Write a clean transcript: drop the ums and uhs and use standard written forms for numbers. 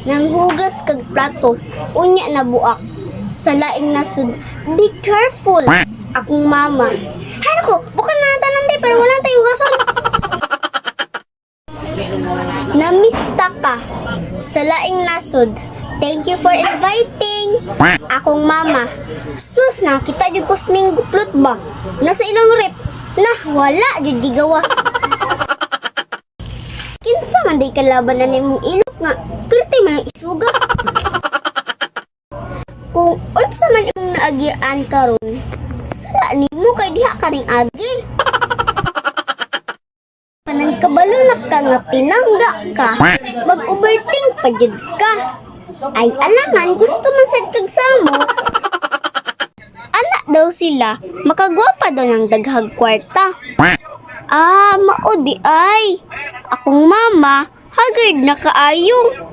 Nanghugas kag plato, unya na buak. Sa laing nasud, be careful. Akong mama. Hay nako, bukan na tanan be, pero wala tayong hugason. Namista ka. Sa laing nasod, thank you for inviting. Akong mama. Sus, nakita jud ko sa guplot ba? Nasa ilang rep. Nah, wala jud gigawas. Kinsa man day kalaban na nimong ilok nga pirti man ang isuga. Kung unsa man imong naagian karon, sala nimo kay diha ka ning agi. Kanang kabalo na ka nga pinangga ka, mag-overthink pa jud ka. Ay alangan gusto man sad kag samo. Anak daw sila, makagwapa daw ng daghag kwarta. Ah, mao di ay. Akong mama, haggard na kaayo.